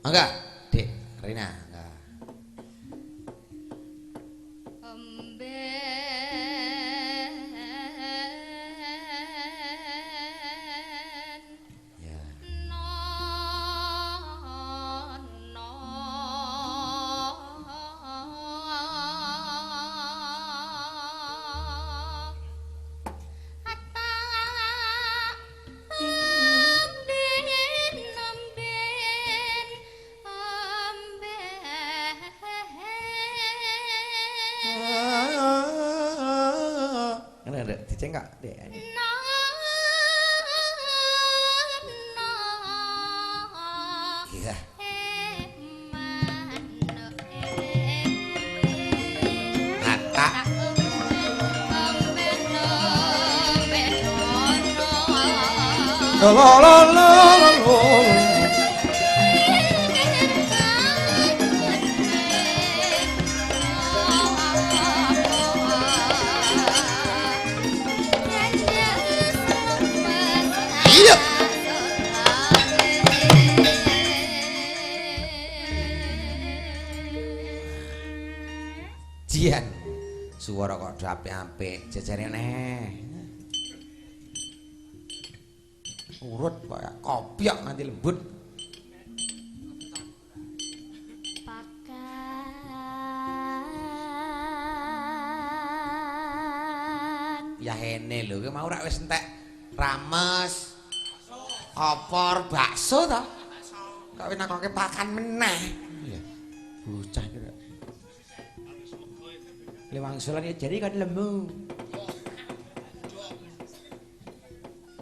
Mangga, Dik Rina. Mangga. Ya. Ngene Dek, dicengkak, Dek. Iya. Mata. La la la la la. Iya. Jian. Suara kok do apik-apik, jejere neh. Urut kaya kopyok nganti lembut. Pakan. Ya hene lho, ki mau rak wis entek rames. Opor bakso to. Kok wis nakoke pakan meneh. Iya. Bocah iki. Lewang sulan ya jadi kan lemu.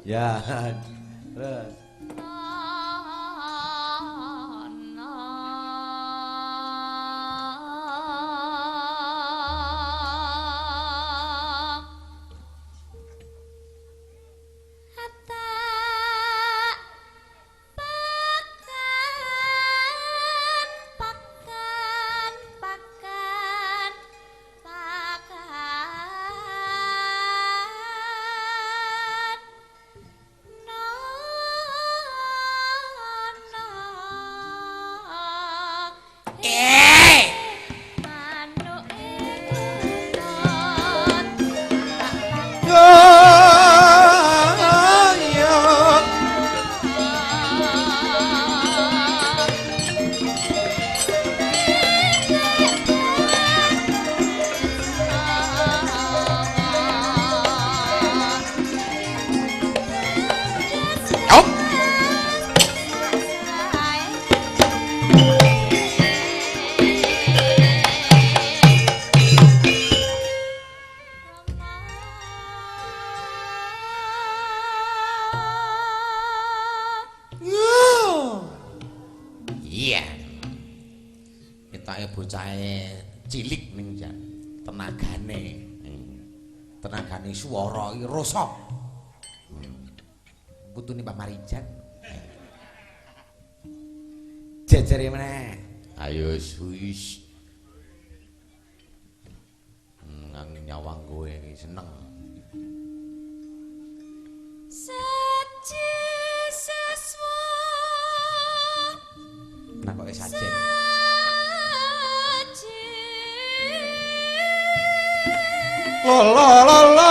Ya. Terus. Iya. Ketoke bocahe cilik ning jan tenagane. Tenagane swara iki rasa. Putune Pak Marijan. Jejere meneh. Ayo wis. Nang nyawang kowe iki seneng. Saji seswa. Nakoke sajen. La la la la.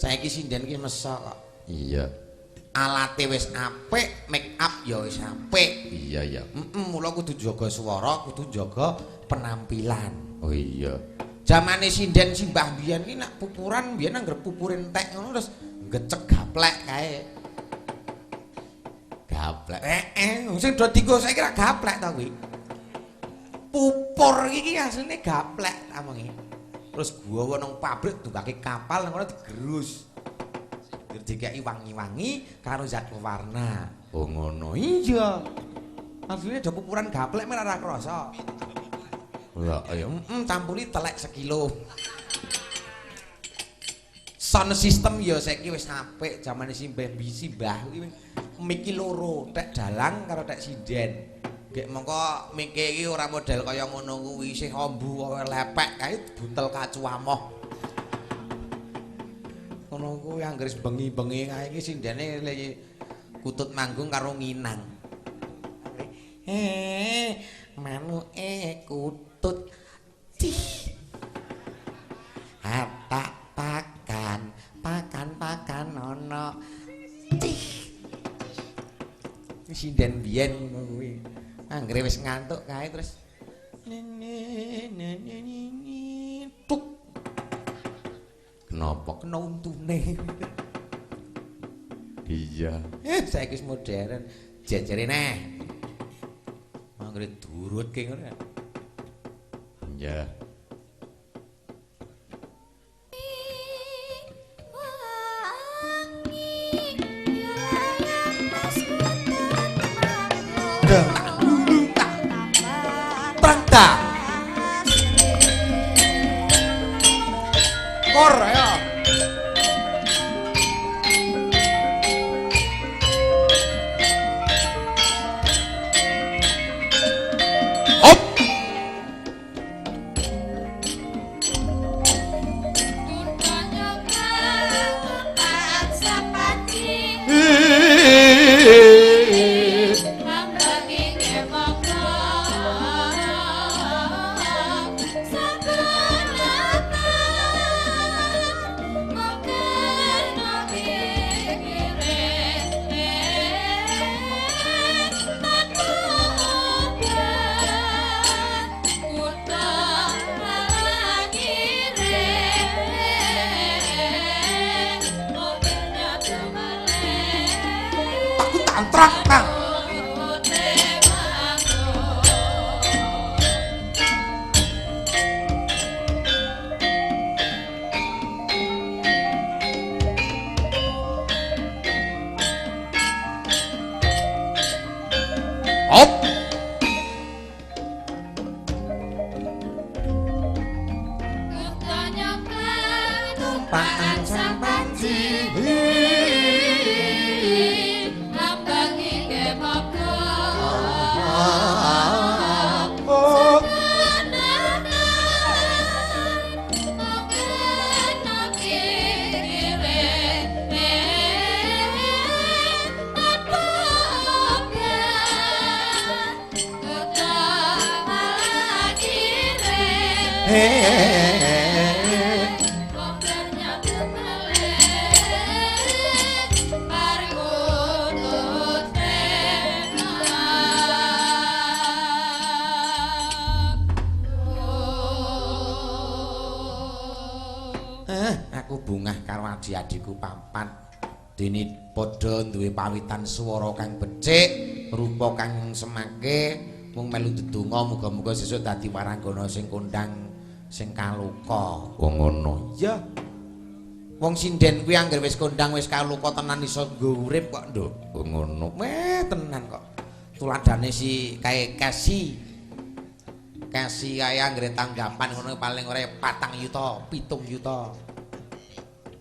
Saiki sinden ki mesok kok. Iya. Alate wis apik, make up ya wis apik. Iya, iya. Mula kudu jaga swara, kudu jaga penampilan. Oh iya. Jamane sinden simbah biyen ki nak pupuran biyen anggere pupure entek ngono terus ngecek gaplek kae. Gaplek. Heeh, sing do dienggo saiki ra gaplek ta kuwi. Pupur iki asline gaplek ta omongi. Terus gawa nang pabrik tumbake kapal nang kono digerus. Dikeki wangi-wangi karo zat pewarna. Oh ngono. Iya. Asline do pupuran gaplek merah ora krasa. Lah ayo campuri telek sekilo. Sound system ya saiki wis apik, jamane simbah simbah kuwi miki loro, tek dalang karo tek sinden. Gek mongko miki iki ora model kaya ngono kuwi, isih ombu kaya lepek kae buntel kacu amoh. Ngono kuwi anggere bengi-bengi kae iki sindene kutut manggung karo nginang. Manuke kutut cih. Atak pakan, pakan pakan ana cih. Sinden biyen ngono kuwi. Anggere wis ngantuk kae terus tuk. Kenapa? Kena untune. Iya. Saiki wis modern, jejere neh. Anggere durut ke ngono. Iya. Kor ayo. Hop. Trak tang. Hop. Tumpakan sang panji. Aku bungah karo adi-adiku papat. Dene padha duwe pawitan swara kang becik, rupa kang semake, mung melu ndedonga muga-muga sesuk dadi waranggana sing kondang, sing kaloka. Wong ngono. Iya. Wong sinden kuwi anggere wis kondang wis kaloka tenan iso nggo urip kok, Nduk. Wong ngono. Weh, tenan kok. Tuladane si kae Kasi. Kasi kae anggere tanggapan ngono paling ora 4 yuta, 7 yuta.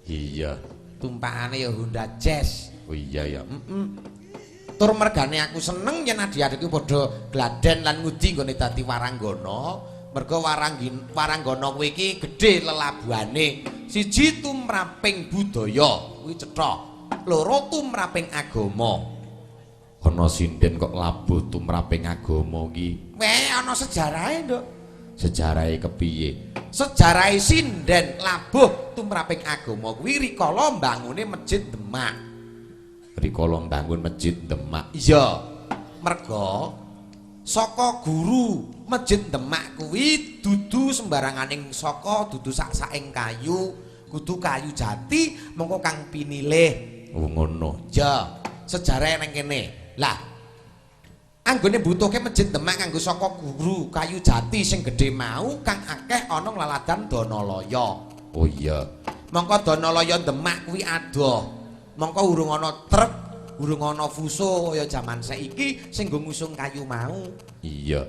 Iya. Tumpakane ya Honda Jazz. Oh iya ya. Tur mergane aku seneng yen adik-adikku padha gladen lan ngudi nggone dadi waranggana. Merga waranggana kuwi iki gedhe lelabuhane. Siji tumraping budaya, kuwi cetha. Loro tumraping agama. Ana sinden kok labuh tumraping agama iki. Weh, ana sejarahe, Nduk. Sejarahe kepiye? Sejarahe sinden labuh tumraping agama kuwi rikala mbangune Masjid Demak. Rikala mbangun Masjid Demak. Iya. Merga Saka guru Masjid Demak kuwi dudu sembaranganing saka, dudu sak-saking kayu, kudu kayu jati mongko kang pinilih. Oh ngono. Ya, sejarahe nang kene. Lah, anggone mbutuhke Masjid Demak nganggo saka guru kayu jati sing gedhe mau kang akeh ana laladan Danalaya. Oh iya. Mongko Danalaya Demak kuwi adoh. Mongko urung ana truk, urung ana fuso kaya jaman saiki sing nggo ngusung kayu mau. Iya.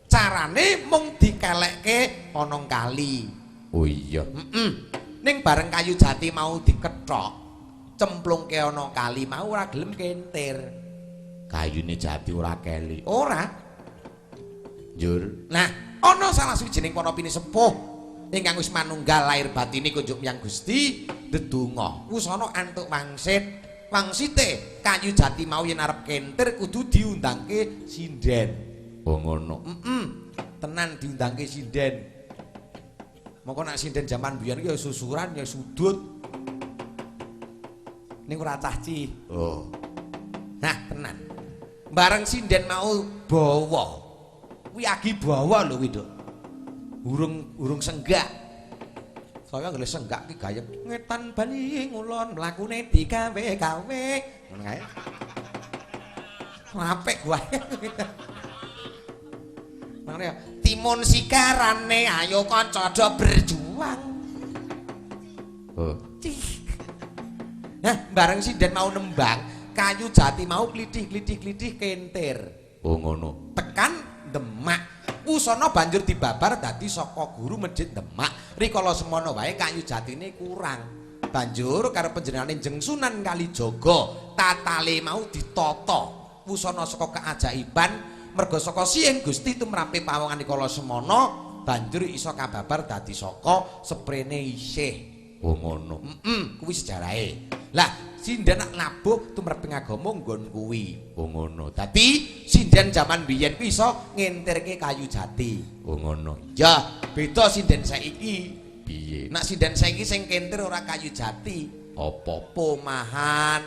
Carane mung dikelekke ana kali. Oh iya. Heeh. Ning bareng kayu jati mau dikethok, cemplungke ana kali mau ora gelem kentir. Kayune jati ora keli. Ora. Njur. Nah, ana salah sawijining para pinisepuh ingkang wis manunggal lair batine kunjuk menyang Gusti ndedonga. Wusana antuk wangsit. Wangsite kayu jati mau yen arep kentir kudu diundangke sinden. Oh ngono. Heeh. Tenan diundangke sinden. Mongko nek sinden jaman biyen ki ya susuran ya sudut. Ning ora cah ci. Oh. Nah, tenan. Bareng sinden mau bawa. Kuwi agi bawa lho kuwi, Nduk. Urung senggak. Saya anggere senggak ki gayeng ngetan bali ngulon mlakune digawe-gawe. Ngono kae. Apik wae. Mangane ya timun sikarane ayo kanca do berjuang. Oh. Cih. Nah, bareng sinden mau nembang, kayu jati mau klithih-klithih-klithih kentir. Oh ngono. Tekan Demak. Wusana banjur dibabar dadi saka guru Masjid Demak. Rikala semono wae kayu jatine kurang. Banjur karo panjenengane Jeng Sunan Kalijaga, tatale mau ditata. Wusana saka keajaiban merga saka siyeng Gusti tumrape pawongan rikala semono banjur iso kababar dadi saka seprene isih. Oh ngono. Heeh, kuwi sejarahe. Lah, sinden nak labuh tumraping agama nggon kuwi. Oh ngono. Dadi sinden jaman biyen kuwi iso ngentirke kayu jati. Oh ngono. Ya, beda sinden saiki. Piye? Nak sinden saiki sing kentir ora kayu jati, Apa? pomahan,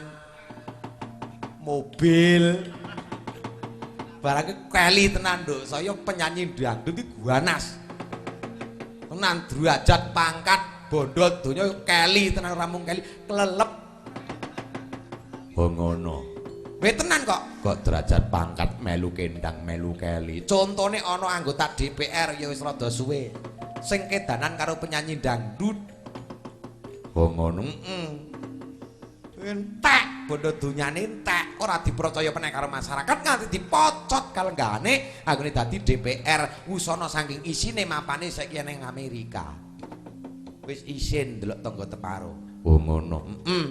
mobil. Barang ki keli tenan, Nduk. Saya penyanyi dangdut iki guanas. Tenan derajat pangkat bondo donya keli tenan ora mung keli, klelep. Oh ngono. Weh tenan kok. Kok derajat pangkat melu kendang melu keli. Contone ana anggota DPR ya wis rada suwe. Sing kedanan karo penyanyi dangdut. Oh ngono. Heeh. Entek bondo donyane entek, ora dipercaya meneh karo masyarakat nganti dipocot kalenggahane anggone dadi DPR. Wusana saking isine mapane saiki ning Amerika. Wis isin ndelok tangga teparo. Oh ngono. Heeh.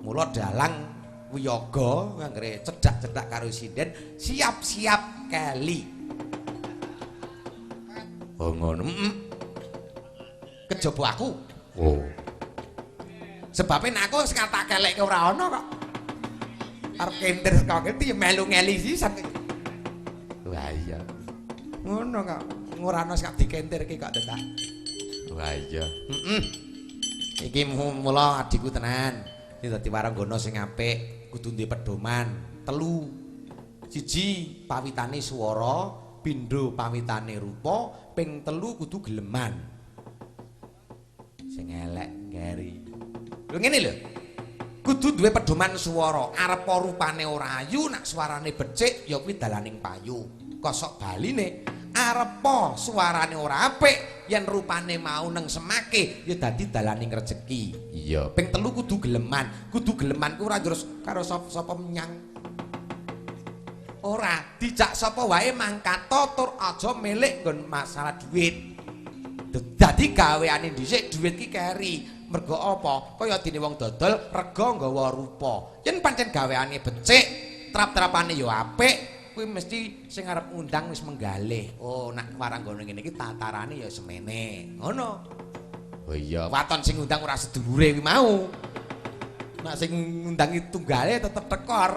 Mula dalang wiyaga anggere cedhak-cedhak karo sinden siap-siap keli. Oh ngono. Heeh. Kejaba aku. Oh. Sebabe nek aku sing tak kelekke ora ana kok. Arep kentir saka kene ya melu ngeli sisan. Wah iya. Ngono kok. Ora ana sing dikentirke kok tenan. Wah iya. Heeh. Iki mula adikku tenan. Iki dadi waranggana sing apik, kudu duwe pedoman. 3. Siji, pawitane swara, pindho pawitane rupa, ping 3 kudu geleman. Sing elek ngeri. Lho ngene lho. Kudu duwe pedoman swara. Arep rupane ora ayu, nak suarane becik ya kuwi dalaning payu. Kosok baline arep suarane ora apik, yen rupane mau neng semake ya dadi dalaning rejeki. Iya. Ping 3 kudu geleman. Kudu geleman ku ora terus karo sapa menyang. Ora, dijak sapa wae mangkat tur aja milik nggon masalah duit. Dadi gaweane dhisik duit ki keri. Mergo apa? Kaya dene wong dodol rega nggawa rupa. Yen pancen gaweane becik, trap-trapane ya apik, kuwi mesti sing arep ngundang wis menggalih. Oh, nek waranggana ngene iki tatarane ya semene. Ngono. Oh iya. Waton sing ngundang ora sedulure kuwi mau. Nek sing ngundangi tunggale tetep tekor.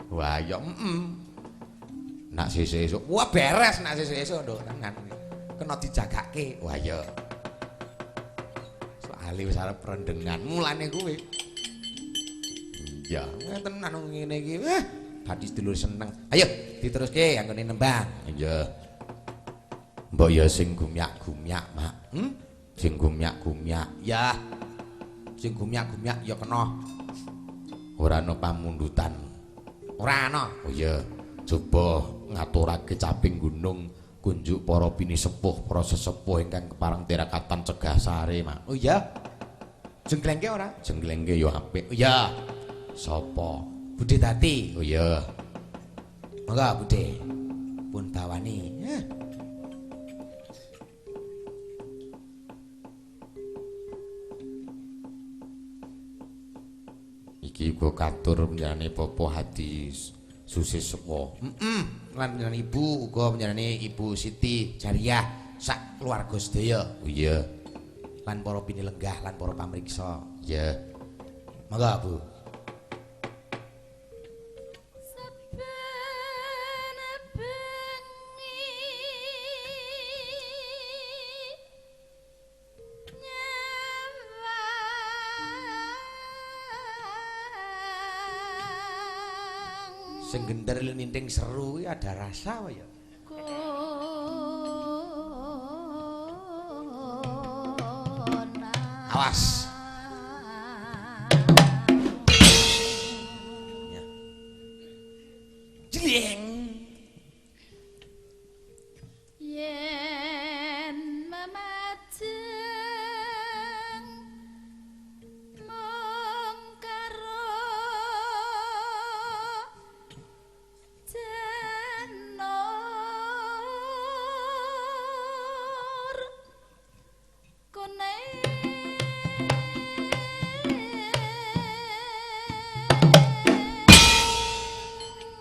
Wah iya. Heeh. Nak sesuk-esuk. Wah beres nak sesuk-esuk, Nduk, tenan. Kena dijagake. Wah iya. Soale wis arep rendengan mulane kuwi. Iya. Tenan ngene iki. Hati sedulur seneng. Ayo diteruske anggone nembang. Iya. Mbok ya sing gumyak-gumyak, Mak. Hmm? Sing gumyak-gumyak. Ya. Sing gumyak-gumyak ya kena. Ora ana pamundutan. Ora ana. Oh iya, coba ngaturake caping gunung kunjuk para pinisepuh, para sesepuh ingkang kepareng tirakatan cegah sare, Mak. Oh iya. Jengglengke ora? Jengglengke ya apik. Oh iya. Sapa? Budhe Tati. Oh iya. Monggo Budhe. Pun bawani. Heh. Iki uga katur panjenengane Bapak Hadi Susiswa. Heeh. Lan panjenengan ibu uga panjenengane Ibu Siti Jariah sak keluarga sedaya. Oh iya. Lan para pinilenggah lan para pamriksa. Iya. Monggo Bu. Saben bengi nyawang Sing gender linting seru kuwi ada rasa apa ya? Awas. Ya. Jleng. Yen memajeng mung karo janur kuning.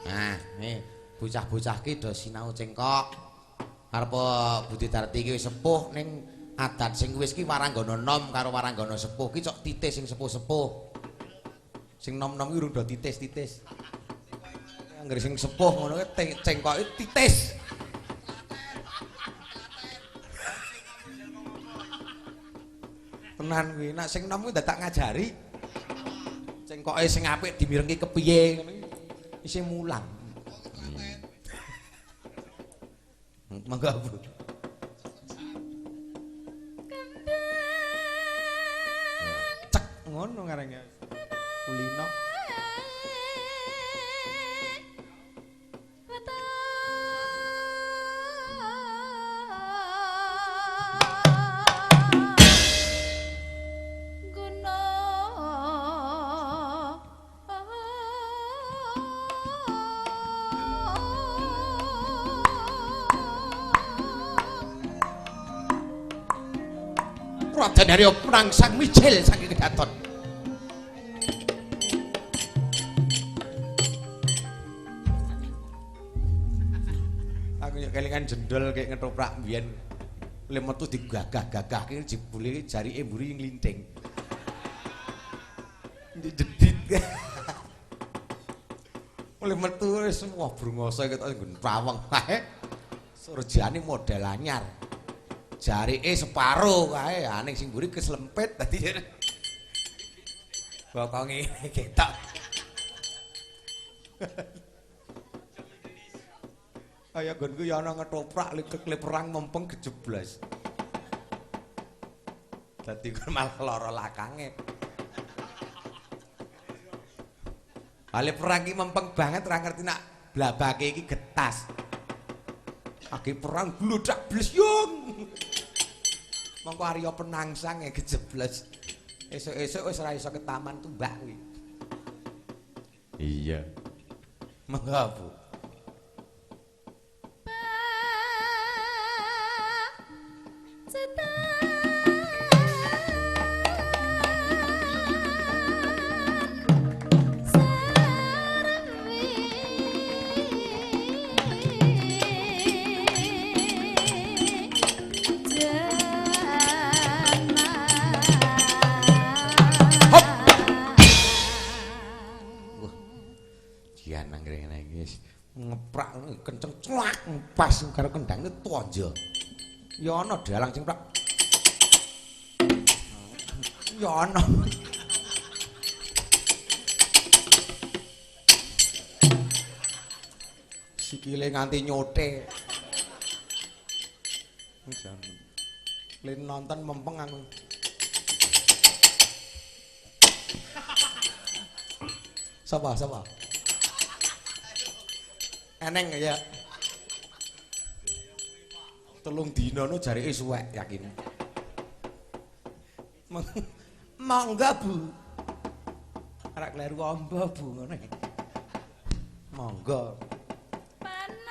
Nah, nih bocah-bocah ki do sinau cengkok. Arep Budi Darti ki wis sepuh ning adat sing wis ki waranggana nom karo waranggana sepuh ki cok titis sing sepuh-sepuh. Sing nom-nom ki urung do titis-titis. Angger sing sepuh ngono ki cengkoke titis. Tenan kuwi, nek sing nom kuwi dadak ngajari. Cengkoke sing apik dimirengke kepiye ngono ki. Isih mulang. Monggo Bu. Cek ngono ngarenge. Kulino. Raden Haryo Prangsang mijil saking kedaton. Aku yo kelingan jendol kayak ngetoprak mbiyen. Le metu digagah-gagahke jebule jarike mburi nglinting. Jedit. Le metu wis wah brungose ketok nggon praweng kae. Surjane model anyar. Jarike separo kae, aning sing mburi keslempit dadi bokonge ketok. Kaya nggonku ya ana ngetoprak likek perang mempeng gejeblos. Dadi kon malah lara lakange. Ale perang iki mempeng banget ora ngerti nak blabake iki getas. Age perang gludak blesyung. Mongko Arya Penangsang e gejebles. Esuk-esuk wis ora iso ke taman tumbak kuwi. Iya. Monggo, Bu. Ngeprak kenceng clak pas karo kendang tonjo. Ya ana dalang sing prak. Ya ana. Sikile nganti nyote. Jan. Lin nonton mempeng aku. Sapa, sapa? Eneng ya. 3 dina no jarike suwek yakin. Monggo Bu. Ora kleru amba Bu ngono. Monggo. Panas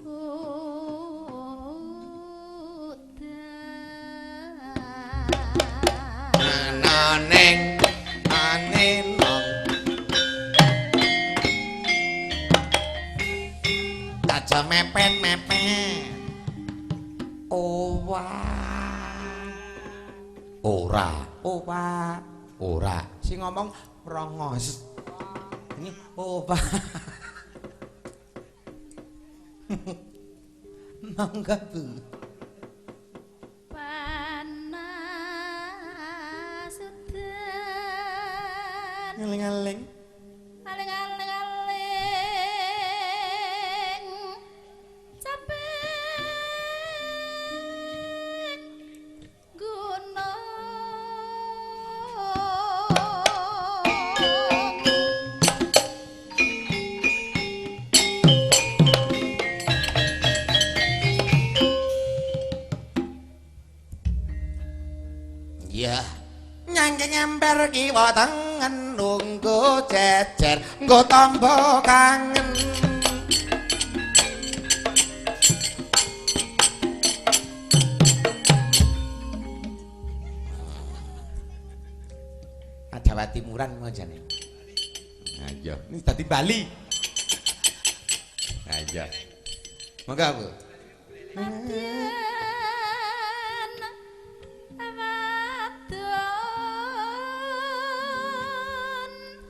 udan Ananeng anenong. Aja mepet-mepet. Owah. Ora, Owah. ora. Sing ngomong rongos. Ini owah. Mangga Bu. Panas udan Ngeling-eling. aling aling aling capek gunung. Iya. Nyangking ember kiwa tengen nunggu jejer nggo tamba kangen. Jawa Timuran mau jane. Ha iya. Ini dadi Bali. Ha iya. Monggo Bu. Madyan wadon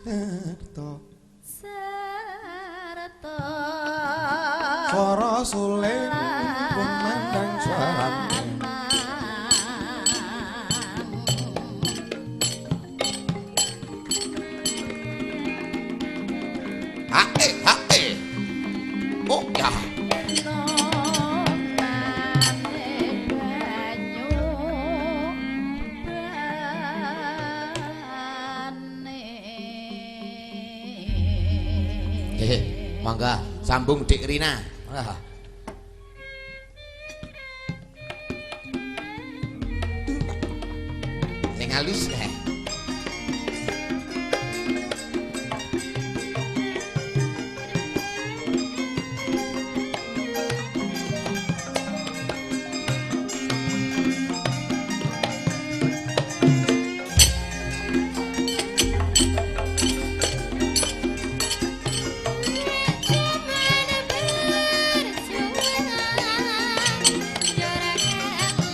Serta serta swara suling kumandang suarane. Hae, hae. Oh ya. Nomane banyu bane. Mangga sambung Dik Rina. Ah. Sing halus eh. Cuman berjuang jarak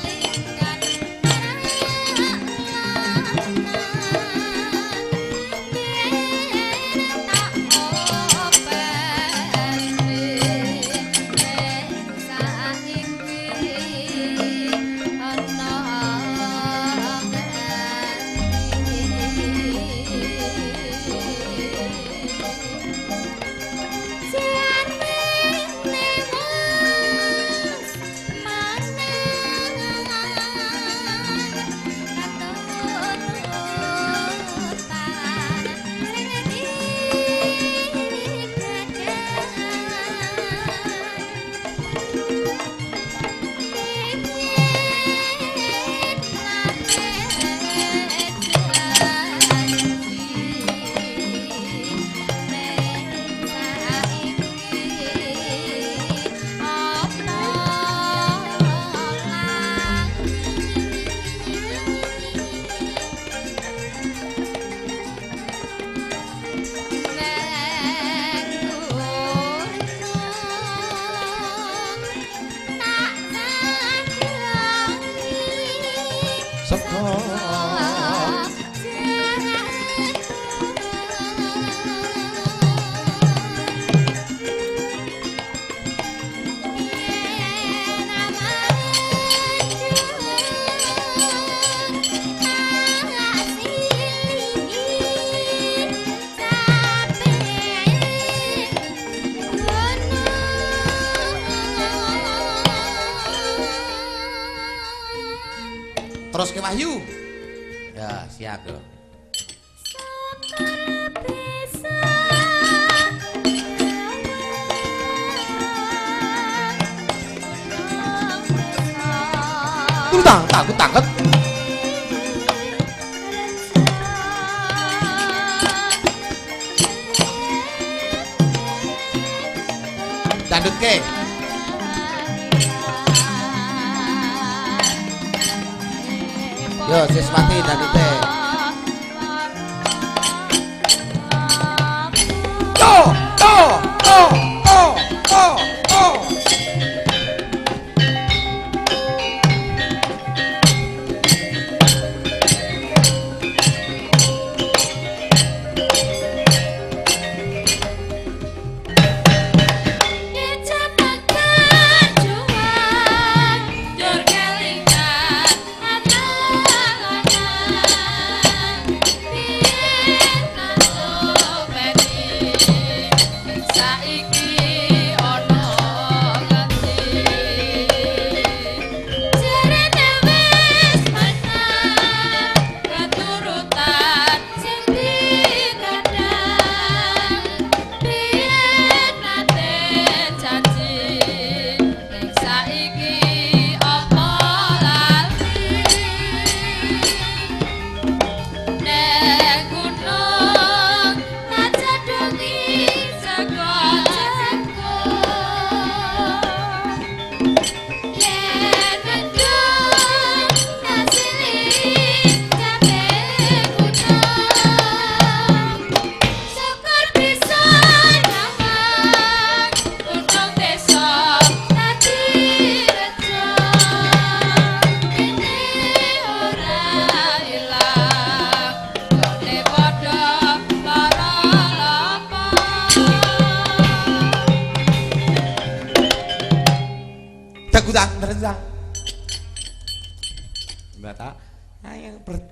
lingkar. Terus ke Wahyu. Ya, siap yo. Tang takut tangket. Dandutke. Yo Siswati dandute. To to to to to to.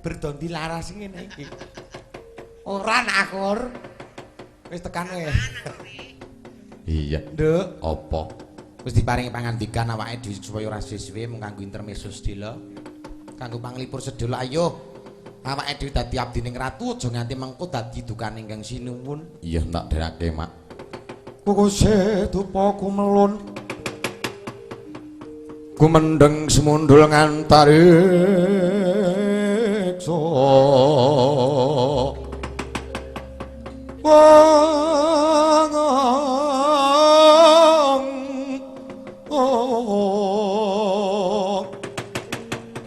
Berdondi laras ngene iki. Ora nak akur. Wis tekan kowe. Iya. Nduk, apa? Wis diparingi pangandikan awake dhewe supaya ora suwe-suwe mung kanggo intermezzo sedhela. Kanggo panglipur sedhela ayo. Awake dhewe dadi abdining ratu aja nganti mengko dadi dukane ingkang sinuwun. Iya, tak derake, Mak. Kukuse dupa kumelun. Kumendeng semundul ngantariksa.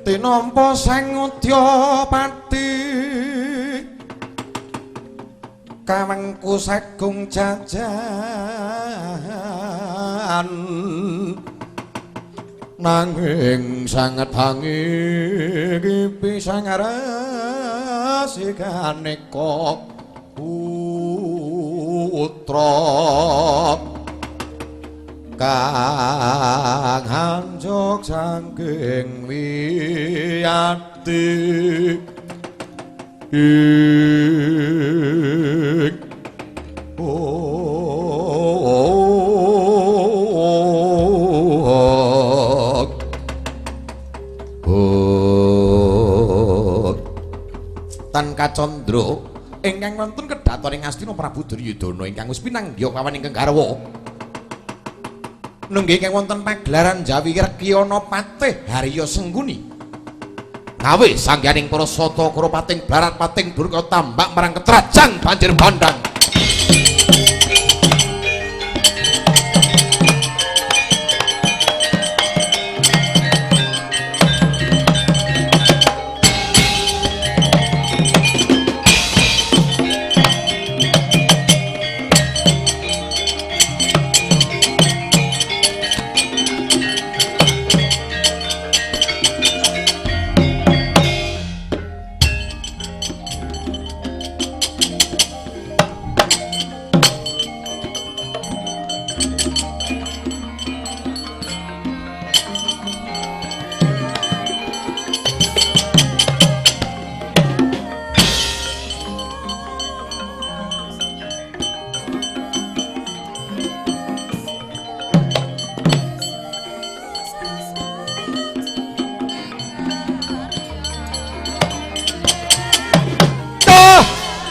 Tinampa sang Udyapati kawengku sagung jajan nanging sanget hangi pisang rasikaneka putra kang hanjok saking wiyati ing Tan Kacandra ingkang wonten kedhaton ing Astina Prabu Duryudana ingkang wis pinanggih kawan ingkang garwa. Nenggih ingkang wonten pagelaran Jawi Rekyana Patih Harya Sengguni. Gawe sangganing para sata kura pating blarat pating durka tambak marang ketrajang banjir bandang.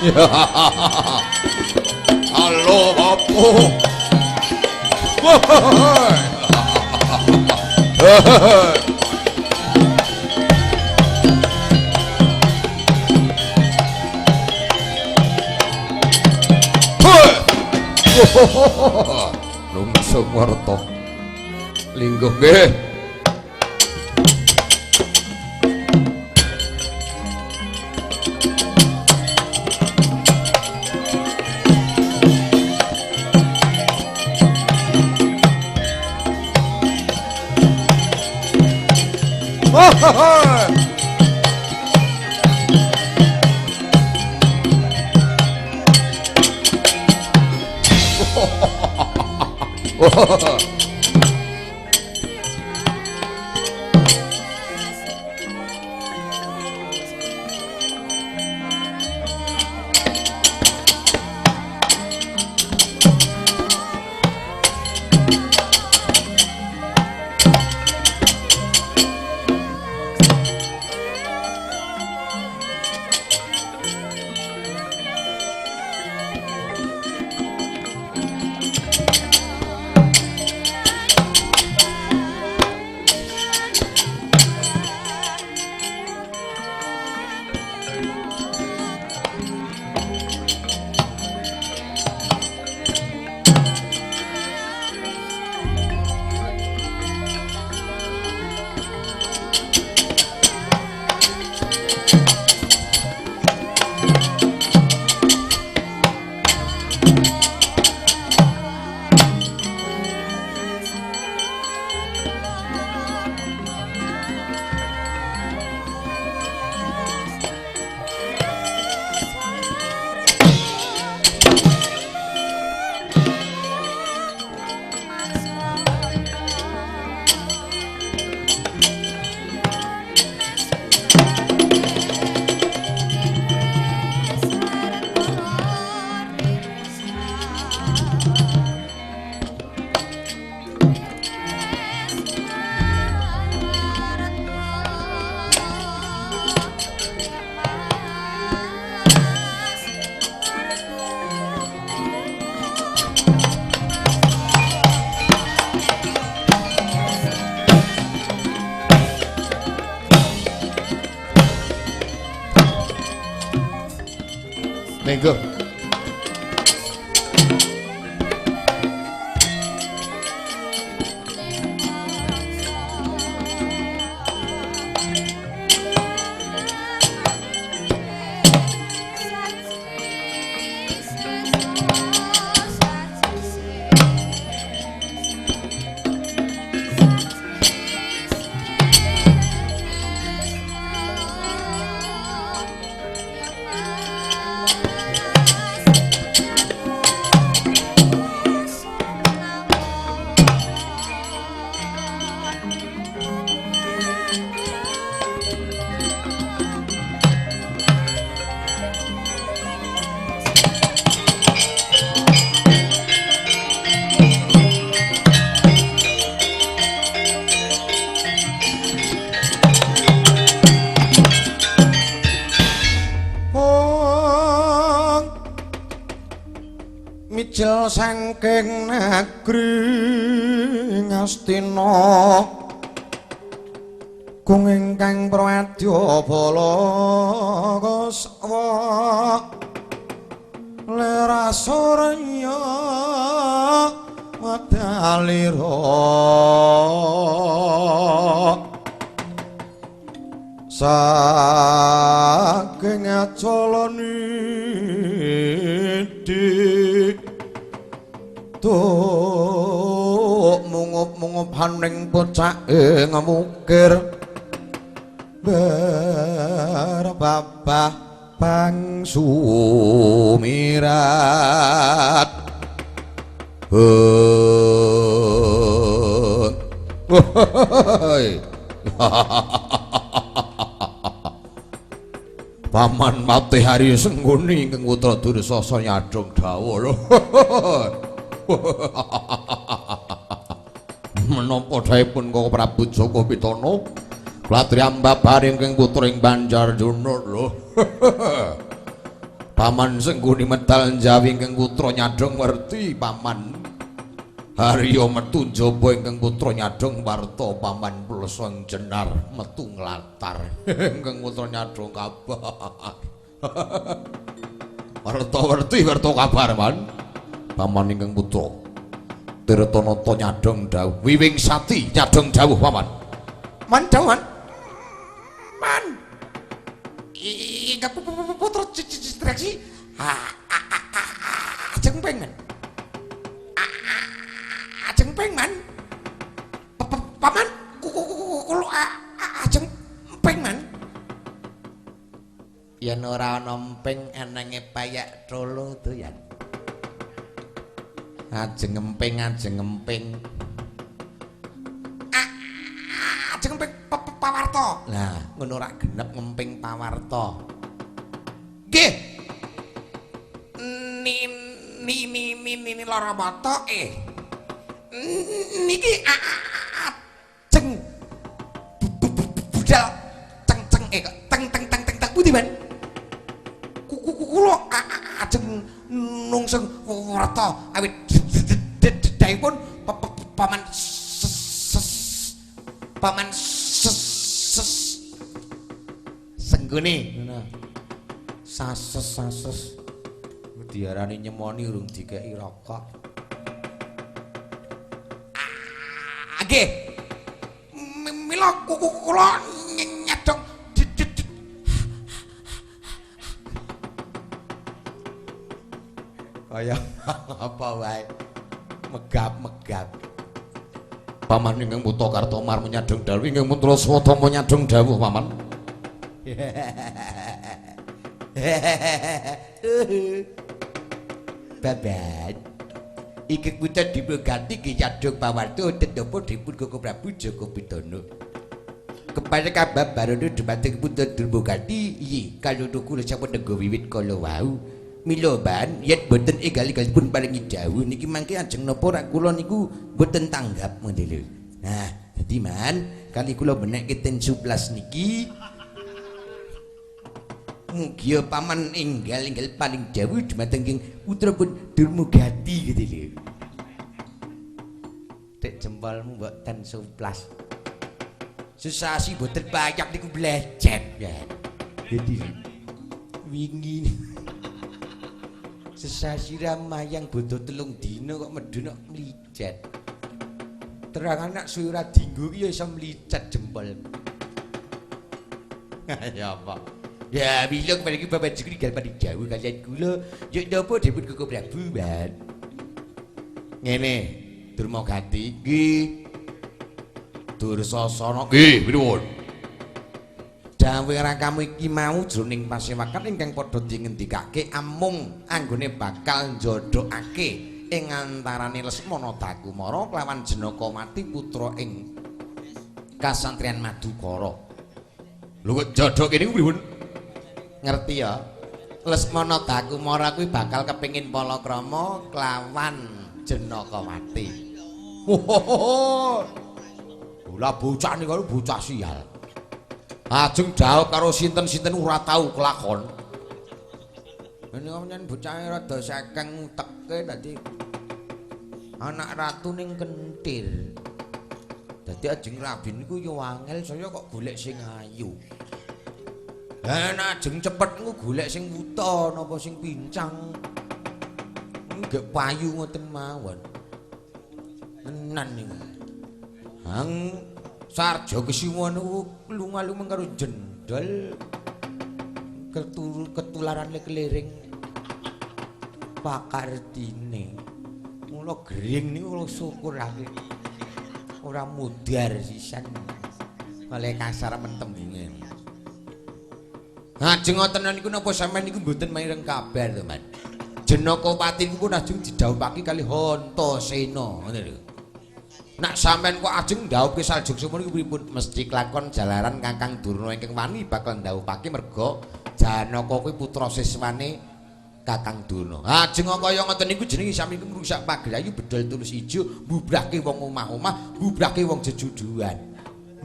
Halo opo. Lungsung warta. Lingguh nggih. Monggo. Mijil saking negeri Ngastina kung ingkang prawadya bala kuswa lerasurya wedalira saking acala nidhi tuk mungup-mungup haning pocake ngemukir berbabah bangsu mirat. Paman Patih Hari Sengguni ingkang putra Dursasana nyadhong dawuh. Menapa dhawuhipun Koko Prabu Jaka Pitana klatriyambabar ingkang putra ing Banjarjuna lho. Paman Sengguni medal njawi ingkang putra nyadhong werti paman Harya metu njaba ingkang putra nyadhong warta paman Plesa jenar metu nglatar ingkang putra nyadhong kabar. Warta werti warta kabar man. Paman ingkang putra Tirtanata nyadhong dawuh Wiwing Sati nyadhong dawuh paman. Man dawuh man. Man. Ingkang putra Citraksi ajeng ping man. Ajeng ping man. Paman kula ajeng ping man. Yen ora ana emping enenge payak trolo to yen. Ajeng emping ajeng emping. Ajeng emping pawarta. Lah ngono ora genep ngemping pawarta. Nggih. Ni ni ni ni ni lara mata Niki ajeng budal ceng ceng teng teng teng teng teng pundi man? Kula ajeng nungseng warta awit dayipun paman paman Sengguni ngono. Sases sases diarani nyemoni urung dikeki rokok. Nggih. Mila kula nyedhong kaya apa wae megap-megap. Paman ingkang putra Kartomar menyadhong dawuh ingkang putra Swatama nyadhong dawuh paman. Babat. Iki putra dipun ganti ki nyadhong pawarta tetapa dipun Koko Prabu Jaka Pitana. Kepada kabar barono dumateng putra Durmagati iyi kalono kula sampun nenggo wiwit kala wau. Mila ban yen boten enggal-enggalipun paringi dawuh niki mangke ajeng napa rak kula niku boten tanggap ngoten lho. Nah, dadi man kali kula menekke ten suplas niki mugia paman enggal-enggal paling dawuh dumateng ing putra pun Durmagati gitu lho. Tek jempolmu mbok ten suplas. Sesasi boten payak niku blecet ya. Dadi wingi sesasi ramayang bodho 3 dina kok medhun kok mlicet. Terang anak suwe ora dinggo ki ya iso mlicet jempol. Ya apa? Ya bilung mriki bapak jeki gal paling jauh kalian kula. Yuk napa dipun Koko Prabu, Man. Ngene, Durmagati nggih. Dursasana nggih, pripun? Dawuh rakamu iki mau jroning pasewakan ingkang padha dingendikake amung anggone bakal njodhokake ing antarane Lesmana Dakumara kelawan Jenakawati putra ing Kasantriyan Madukara. Lho kok jodhoke niku pripun? Ngerti ya? Lesmana Dakumara kuwi bakal kepengin palakrama kelawan Jenakawati. Lah bocah niku bocah sial. Ajeng dhaup karo sinten-sinten ora tau kelakon. Menika pancen bocahe rada sekeng uteke dadi anak ratu ning kentir. Dadi ajeng rabi niku ya angel saya kok golek sing ayu. Lah nek ajeng cepet niku golek sing wuta napa sing pincang. Nggih payu ngoten mawon. Tenan niku. Hang Sarja Kesuma niku lunga-lunga karo jendol ketularan keliring pakartine. Mula gering niku kula syukurake ora mudhar sisan. Oleh kasar mentembunge. Ajeng ngoten niku napa sampeyan niku mboten mireng kabar to, Man? Jenakawati niku pun ajeng didhawuhake kali Antasena, ngoten lho. Nak sampean kok ajeng ndhawuhke Sarja Kesuma niku pripun? Mesti kelakon jalaran Kakang Durna ingkang wani bakal ndhawuhake merga Janaka kuwi putra siswane Kakang Durna. Ajeng kaya ngoten niku jenenge sami niku ngrusak pagrayu bedol tulus ijo, mbubrahke wong omah-omah, mbubrahke wong jejuduan.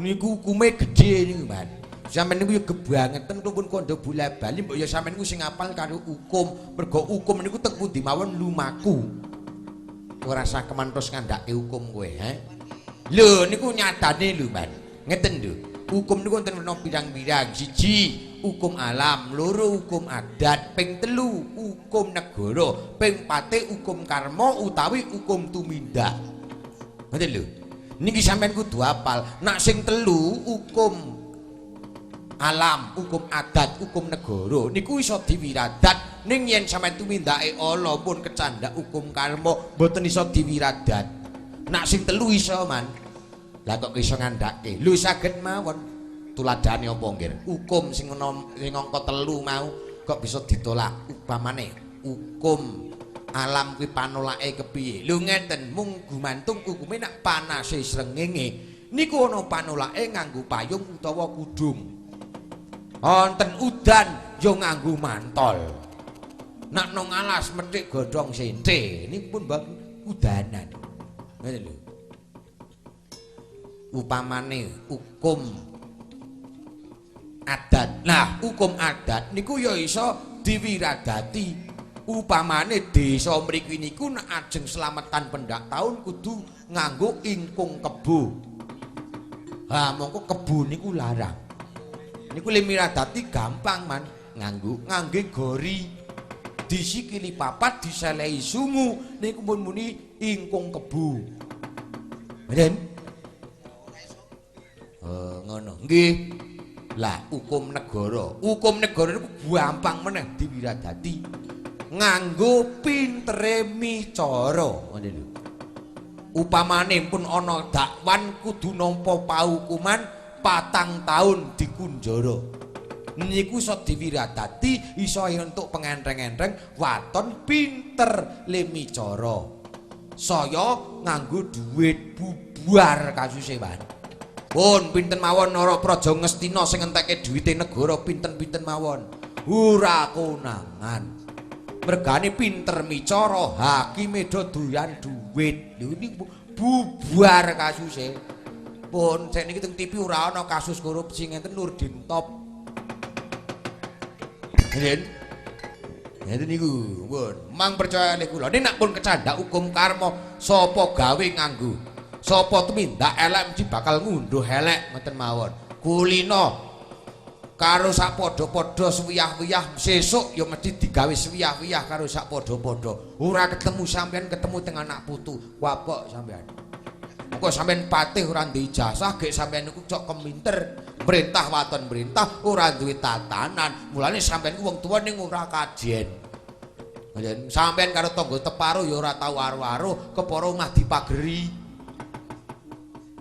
Niku hukume gedhe niku, Man. Sampeyan niku ya gebangeten kula pun kandha bola-bali mbok ya sampeyan niku sing apal karo hukum. Mergo hukum niku teng pundi mawon lumaku. Ora usah kemantos ngandhake hukum kowe, he. Lho niku nyatane lho, Man. Ngeten lho. Hukum niku wonten werna pirang-pirang. Siji, hukum alam, loro hukum adat, ping telu hukum negara, ping pate hukum karma utawi hukum tumindak. Ngoten lho. Niki sampeyan kudu apal. Nak sing telu hukum alam, hukum adat, hukum negara niku iso diwiradat. Ning yen sampeyan tumindake ala pun kecandak hukum karma mboten iso diwiradat. Nak sing telu iso, Man. Lah kok iso ngandhake? Lho saged mawon. Tuladhane apa nggih? Hukum sing sing angka telu mau kok bisa ditolak? Upamane hukum alam kuwi panolake kepiye? Lho ngeten, mung gumantung hukume nek panase srengenge niku ana panolake nganggo payung utawa kudung. Wonten udan ya nganggo mantol. Nek nang alas methik godhong sente niku pun bab udanan. Ngene lho. Upamane hukum adat. Nah, hukum adat niku ya iso diwiradati. Upamane desa mriki niku nek ajeng slametan pendak taun kudu nganggo ingkung kebo. Ha, mongko kebo niku larang. Niku le miradati gampang, Man. Nganggo ngangge gori. Disikili papat diselehi sungu niku pun muni ingkung kebo. Mboten? Oh, ngono. Nggih. Lah, hukum negara. Hukum negara niku gampang meneh diwiradati. Nganggo pintere micara. Ngono lho. Upamane pun ana dakwan kudu nampa paukuman 4 tahun dikunjara. Niku iso diwiradati, iso entuk pengentreng-entreng waton pinter le micara. Saya nganggo dhuwit bubar kasuse, Pak. Pun pinten mawon nara praja Ngastina sing ngenteke dhuwite negara pinten-pinten mawon. Ora konangan. Mergane pinter micara, hakime do doyan dhuwit. Lho niku bubar kasuse. Pun sakniki teng TV ora ana kasus korupsi ngenten Nurdin Top. Ngeten. Ngeten niku, pun. Mang percaya kula. Nek pun kecandak hukum karma, sapa gawe nganggo. Sapa tumindak elek mesti bakal ngunduh elek ngoten mawon. Kulino karo sak padha-padha suwiyah-wiyah sesuk ya mesti digawe suwiyah-wiyah karo sak padha-padha. Ora ketemu sampean ketemu teng anak putu. Wapok sampean. Mengko sampean patih ora duwe ijazah, gek sampean niku cok keminter, merintah waton merintah ora duwe tatanan. Mulane sampean ku wong tuwa ning ora kajen. Sampean karo tangga teparo ya ora tau aru-aru, kepara omah dipageri.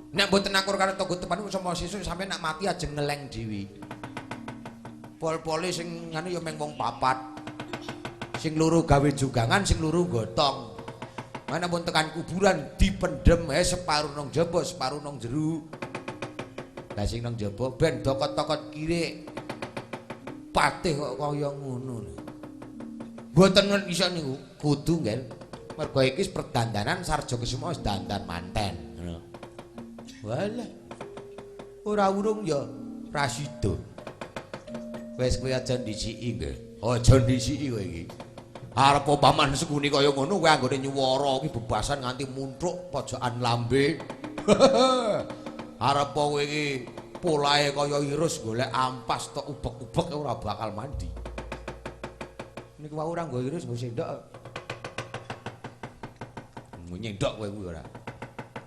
Nek mboten akur karo tangga teparo sama sesuk sampean nak mati ajeng ngeleng dhewe. Pol-pole sing ngene ya mung wong papat. Sing loro gawe jugangan, sing loro gotong. Mana pun tekan kuburan dipendem separuh nang jaba, separuh nang jero. Lah sing nang jaba ben dokot-dokot kirik. Patih kok kaya ngono lho. Mboten iso niku, kudu nggih. Mergo iki perdandanan Sarja Kesuma wis dandan manten. Ngono. Walah. Ora urung ya rasida. Wis kowe aja ndisiki nggih. Aja ndisiki kowe iki. Arep paman Sengkuni kaya ngono kowe anggone nyuwara kuwi bebasan nganti muntruk pojokan lambe. Arep kowe iki polahe kaya irus golek ampas tok ubek-ubek ora bakal mandi. Niku wae ora nggo irus nggo sendok. Nyendok kowe kuwi ora.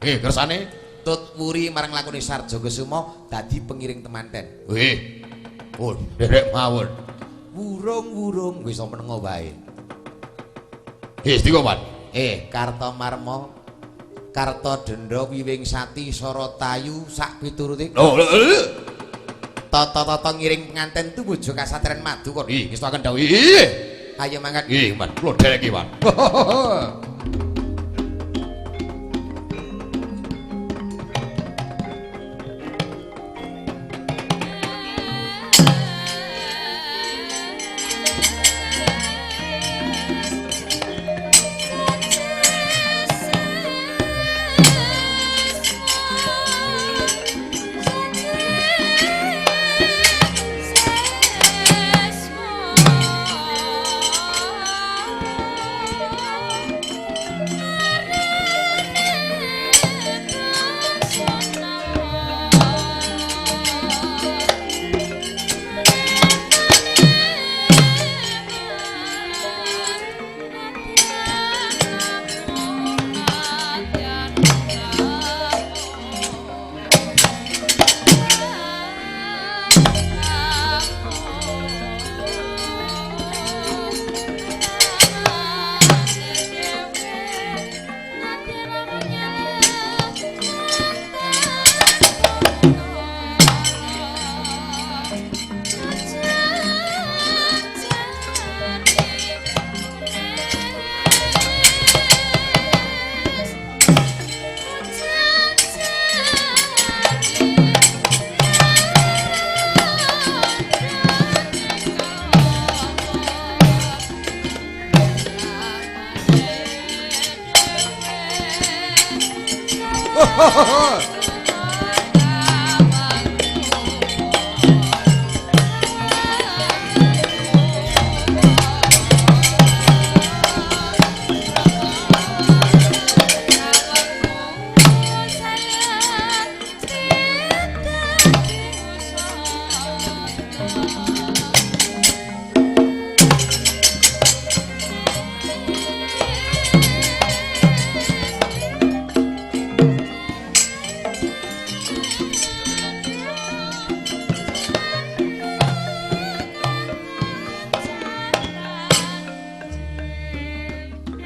Kersane tut wuri marang lakone Sarja Kesuma dadi pengiring temanten. Nggih. Pun nderek mawon. Wurung-wurung wis menengo wae. Stika, Pan. Kartomarma, Kartadenda, Wiwing Sati, Saratayu sak piturute. Lho, lho. Tata-tata ngiring penganten tumuju kasatren Madukara. Nggih, ngestakaken dawuh. Nggih. Ayo mangkat. Nggih, Pan. Kula dhereki, Pan. Yes.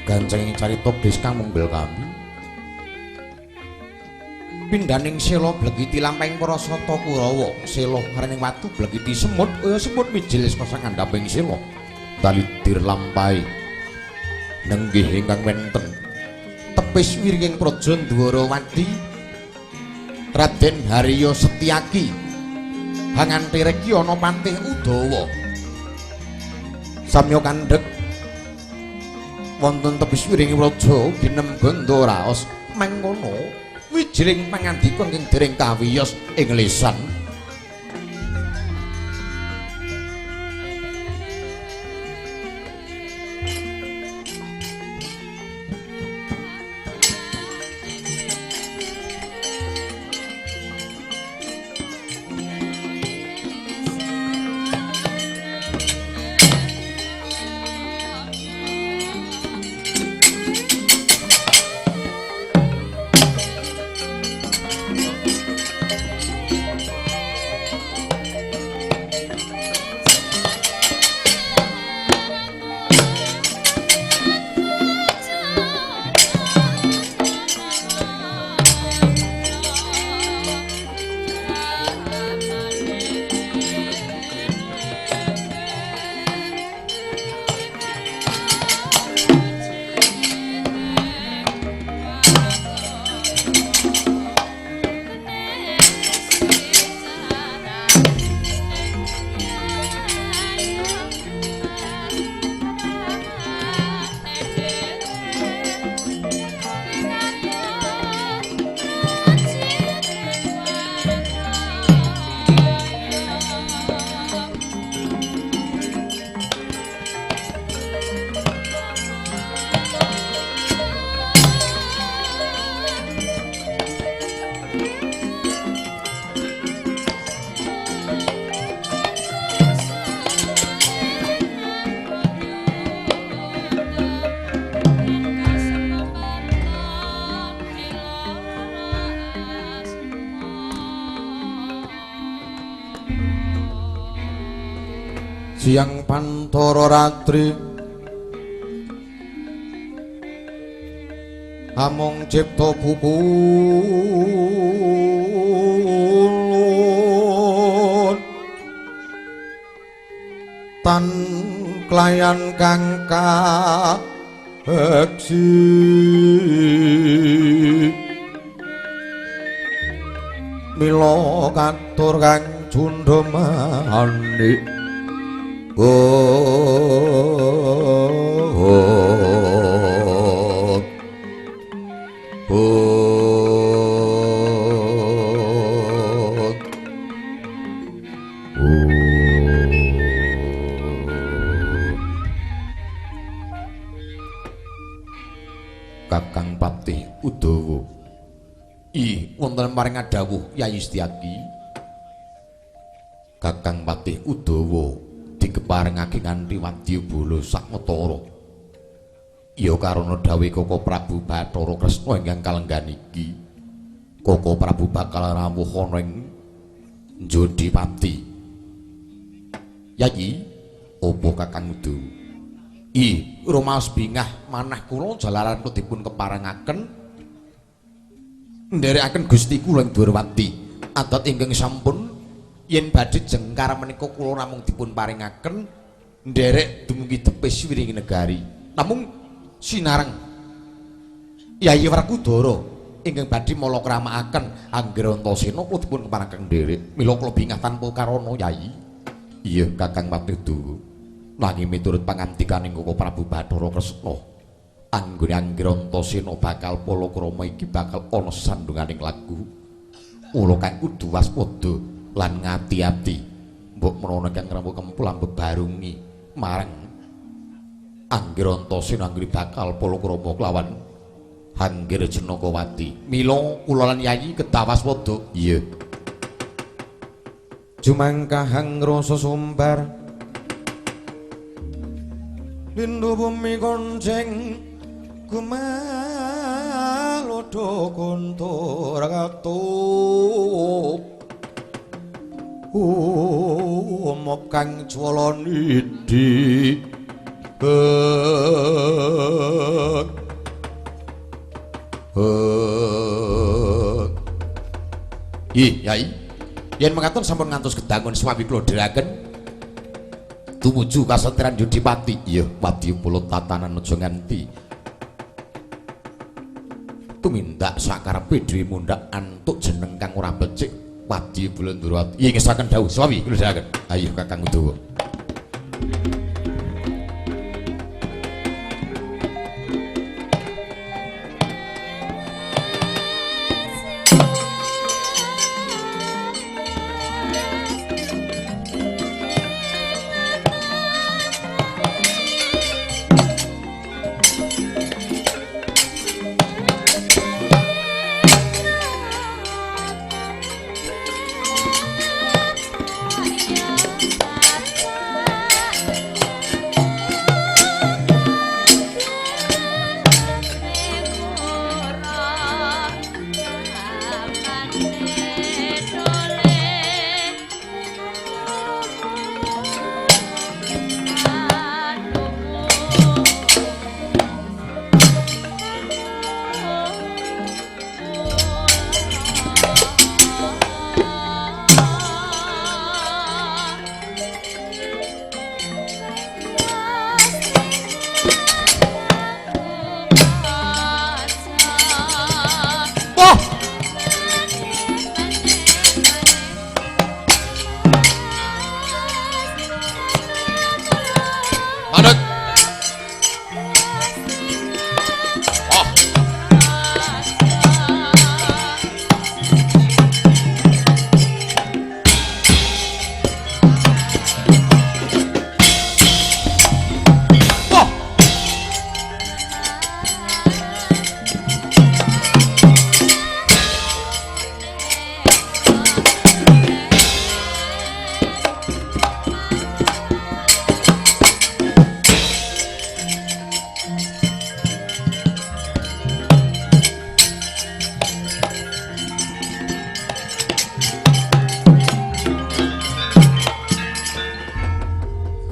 Ganceng carita blis kang munggel kami. Pindhaning sela blegiti lampahing para sata Kurawa. Sela ngarening watu blegiti semut, kaya semut mijil saka sangandhaping sela. Talidir lampahi nenggih ingkang wenten tepis wiringing praja Dwarawati Raden Harya Setyaki. Hangantireki ana pantih Udawa. Samya kandhek wonten tepis wiringing praja ginem ganda raos mangkono wijiring pangandika ingkang dereng kawiyos ing lisan. Siang pantara ratri amung cipta pukulun tan klayan kang kabeksi mila katur kang cundha manik. Kakang Patih Udawa. I wonten paring dawuh Yayi Setyaki. Kakang Patih Udawa dikeparengake nganti wadyabala sawetara. Ya karana dawuhe Koko Prabu Bathara Kresna ingkang kalenggan iki, Koko Prabu bakal rawuh ana ing Jodipati. Yayi, opo Kakang Udawa? I rumaos bingah manah kula jalaran kula dipun keparengaken nderekaken Gusti kula ing Dwarawati. Adat ingkang sampun yen badhe jengkar menika kula namung dipun paringaken nderek dumugi tepis wiring negari. Namung sinareng Yayi Werkudara ingkang badhe malakramakaken Anggrantasena kula dipun keparengaken nderek. Mila kula bingah tanpa karana Yayi. Iya Kakang Patih Udawa. Nanging miturut pangantikaning Koko Prabu Bathara Kresna, Anggone Anggrantasena bakal palakrama iki bakal ana sandunganing lagu. Mula kang kudu waspada lan ngati-ati. Mbok menawa kang ngrembug kempul ambebarungi marang Anggrantasena anggone bakal palakrama kelawan Anggir Janakawati. Mila kula lan Yayi kedah waspada. Iya. Jumangkahang rasa sumbar lindu bumi konceng gumalodo kuntur katup umop kang jwala nidi. Ih, Yai. Yen mekaten sampun ngantos gedangun swawi kula dheraken tumuju kasetran Yudipati. Iya, wadya kula tatanan aja nganti tumindak sakarepe dhewe mundhak antuk jeneng kang ora becik. Wadya kula Ndrawati. Iya, ngesaken dawuh swawi kula dheraken. Ayo Kakang Udawa.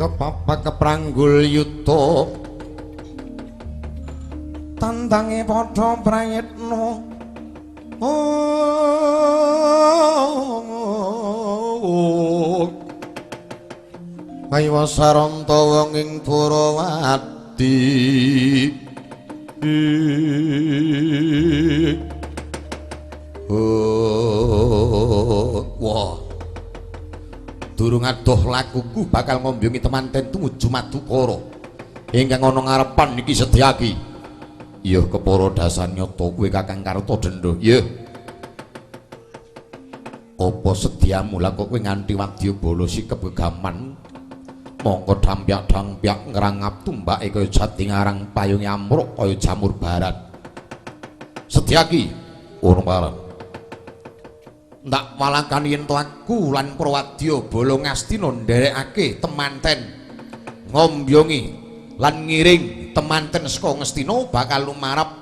Kepapak kepranggul yuta tandange padha prayitna. Kaya saranta wong ing Dwarawati. Wah. Durung adoh lakuku bakal ngombyongi temanten tumuju Madukara ingkang ana ngarepan iki Setyaki. Iya kepara dasar nyata kowe Kakang Kartadenda. Iya. Apa sediamu lah kok kowe nganti wadyabala sikep gegaman mongko dampyak-dampyak ngrangap tumbake kaya jati ngarang payunge amruk kaya jamur barat. Setyaki urung pareng. Ndak walakan yen to aku lan Prawadya bala Ngastina nderekake temanten ngombyongi lan ngiring temanten saka Ngastina bakal lumarap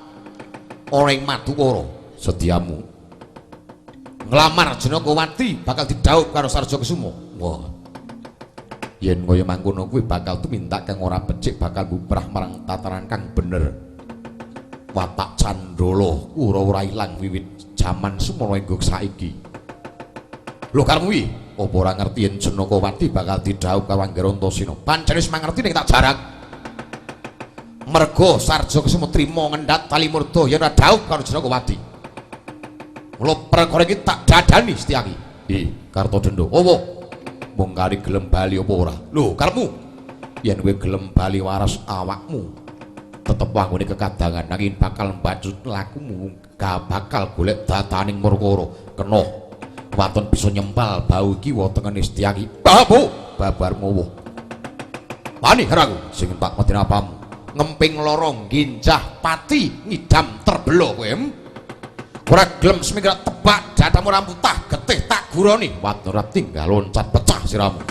ana ing Madukara. Sediamu nglamar Janakawati bakal didhaup karo Sarja Kesuma. Wah. Yen kaya mangkono kuwi bakal tumindak kang ora becik bakal bubrah marang tataran kang bener. Watak candala ora-ora ilang wiwit jaman semono enggo saiki. Lho karepmu iki apa ora ngerti yen Janakawati bakal didhaup karo Anggrantasena? Pancen wis mangerti ning tak jarak. Merga Sarja Kesuma trima ngendhat tali murda yen ora dhaup karo Janakawati. Mula perkara iki tak dadani Setyaki. Hi, Kartadenda. Apa? Mung kari gelem bali apa ora? Lho karepmu yen kowe gelem bali waras awakmu Tetep wanggone kekadangan nanging bakal mbacut lakumu ga bakal golek dataning perkara. Kena waton bisa nyempal bau kiwa tengene Setyaki. Babu babar ngowo. Wani karo aku sing tak medeni apamu. Ngemping loro ngginjah pati ngidam terbelo kowe. Ora gelem seminggu tebak dadamu rambutah getih tak guroni. Waton ora tinggal loncat pecah siramu.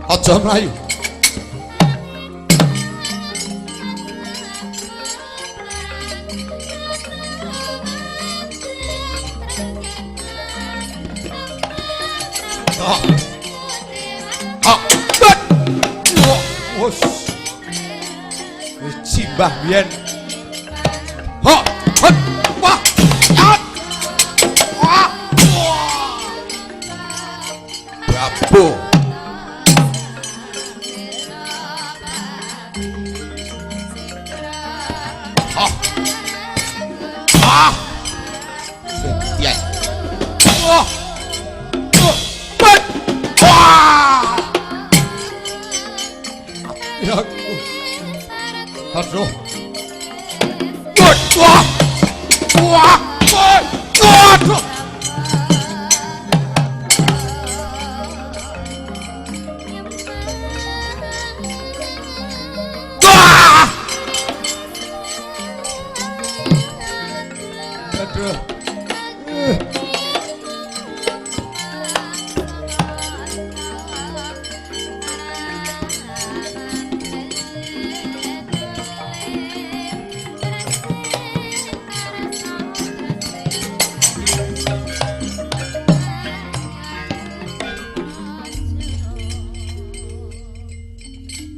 Aja mlayu. Ha. Ha. Bet. Wah, wus. Wis simbah biyen. Ha. Hot. Wah. Yat. Wah. Wah. Bravo. Ah. Ah. Ya. Wah. Wah. Bet. Wah. Ya. Aduh. Wah. Wah. Wah. Aduh. Wah. Aduh.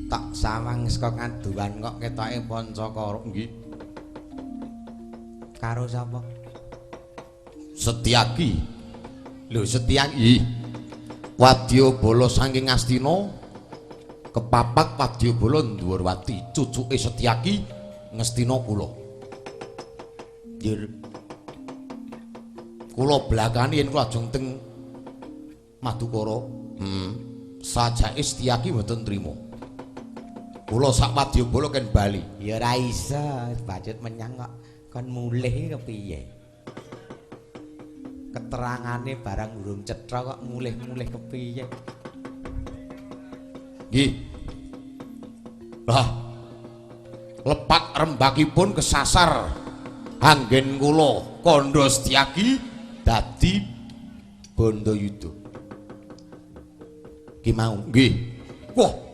Tak sawang saka kaduwan kok ketoke Pancakara. Nggih. Karo sapa? Setyaki. Lho Setyaki. Ih. Wadyabala saking Astina kepapak Wadyabala Ndhuwurwati cucuke Setyaki Ngastina kula. Njur Kula blakani yen kula ajeng teng Madukara. Sajake Setyaki mboten trima. Kula sak Wadyabala ken bali. Ya ora iso, bacut menyang kok kon mulih kepiye? Keterangane barang urung cetha kok mulih-mulih kepiye? Nggih. Lah lepat rembakipun kesasar anggen kula kandha Setyaki dadi Bandayuda. Ki mau nggih. Wah.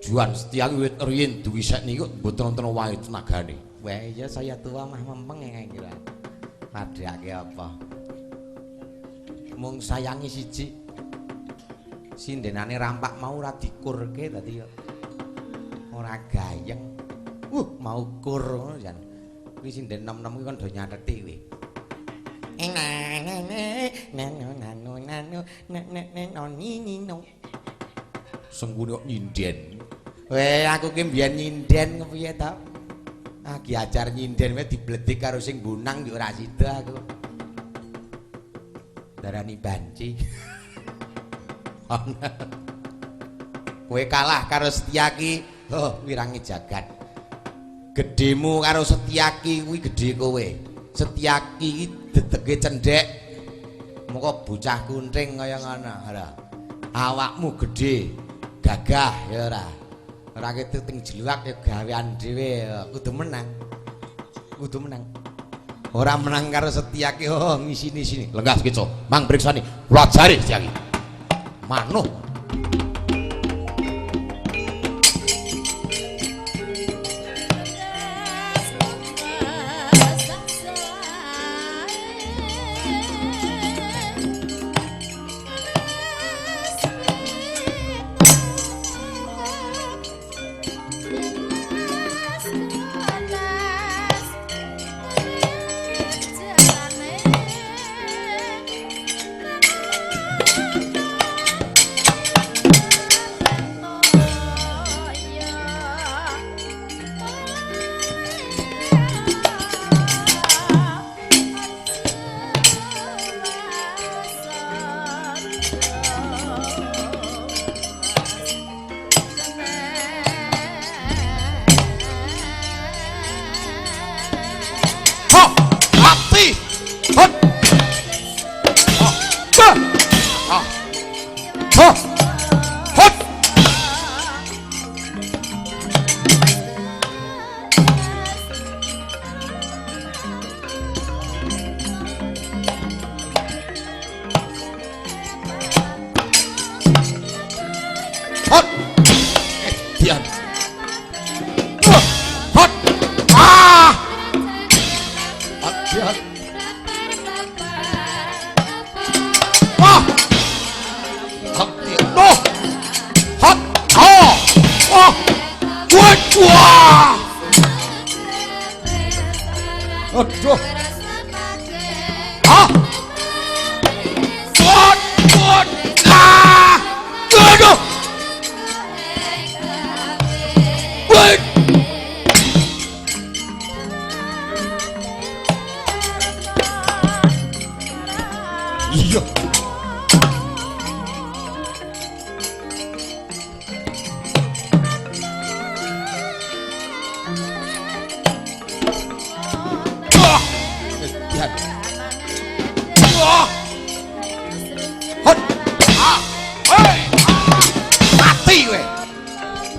Juan Setyaki wit riyin duwisek niku mboten wonten wae tenagane. Wah iya saya tua mah mempeng ya kira. Padhake apa? Mung sayangi siji. Sindenane rampak mau ora dikurke dadi ora gayeng. Mau kur ngono jan. Kuwi sinden nom-nom kuwi kon do nyateti kuwi. Nano nano nano nano nino. Sengkuni kok nyinden. Weh aku ki mbiyen nyinden kepiye to? Ah ki ajar nyinden wae dibledik karo sing bonang yo ora sida aku. Darani banci. Kowe kalah karo Setyaki, oh wirangi jagat. Gedhemu karo Setyaki kuwi gedhe kowe. Setyaki iki dedege cendhek. Moko bocah kunting kaya ngono, ora. Awakmu gedhe, gagah ya ora. Ora ketu teng jeluak ya gawean dhewe ya kudu menang. Kudu menang. Ora menang karo Setyaki, oh ngisini-sini. Lenggah sekeca, mang priksani, kula ajari Setyaki. Manuh.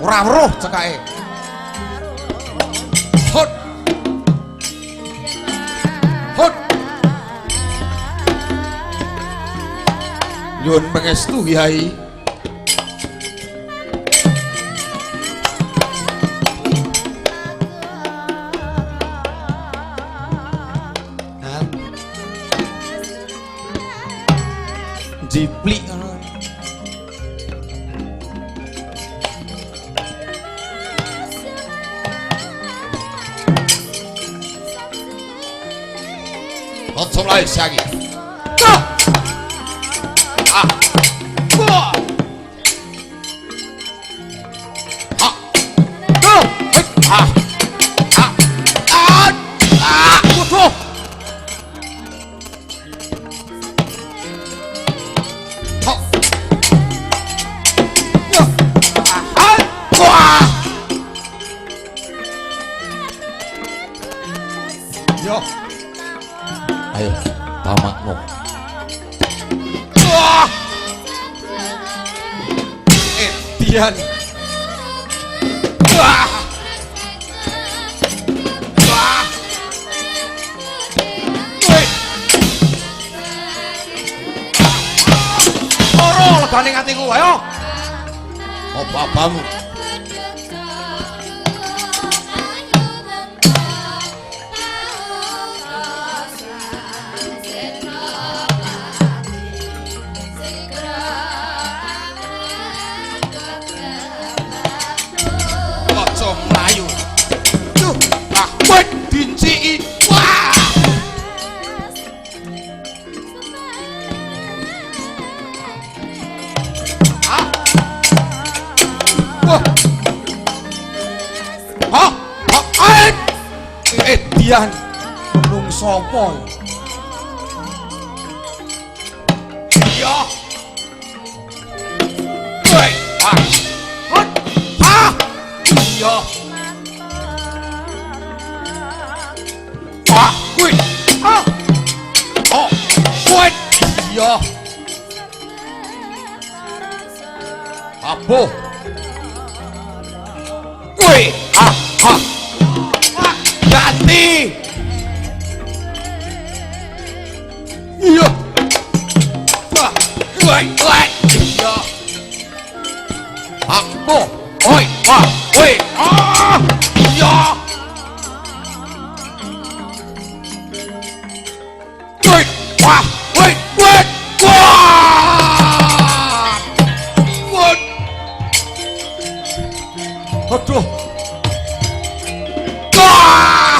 Ora weruh cekake. Hut. Hut. Nyuwun pangestu Kyai. Jiplik ngono. Aja mlayu saiki. Ah. Ah. Ah. Ah. Ah. Ah. Ah. Waduh. Yo. Ayo, tamakno. Wah. Edian. Wah. Wah. Wih. Loro legane atiku, ayo. Apa apamu? Mlayu. Duh, ah, weh dinciki. Wah. Ah. Wah. Ha, ha, eh. Edian menungso apa? Iya. Weh, ah. Ah. Iya. Ah, kuwi. Ah. Oh, kuwi. Iya. Abuh. Kuwi. Ah, ah. Ah, ganti. Iya. Wah, kuwi, kuwi. Iya. Abuh. Oi, wah, woi. Ah, iya. Woi, wah, woi, woi, wah. Woi. Aduh. Wah.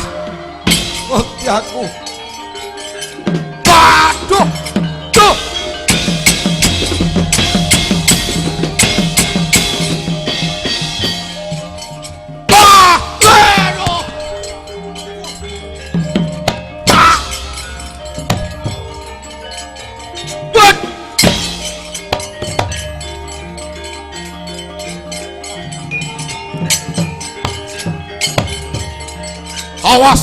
Mati aku. Waduh. Duh. Wah. Aduh. Ah. Woi. Awas.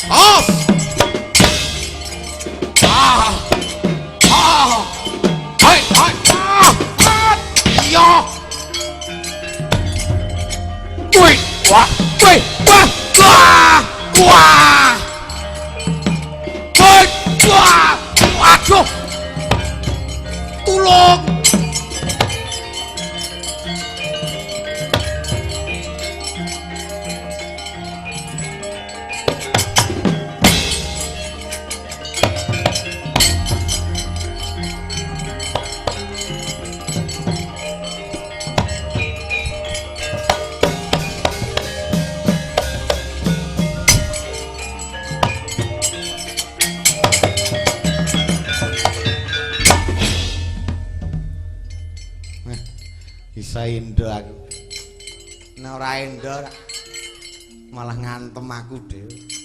Awas. Ah. Ah. Hai, hai. Ah. Ah. Iya. Woi, wah, woi, wah, wah. Wah. Woi, wah. Aduh. Tulung. Bisa endo aku. Nek ora endo malah ngantem aku dhewe.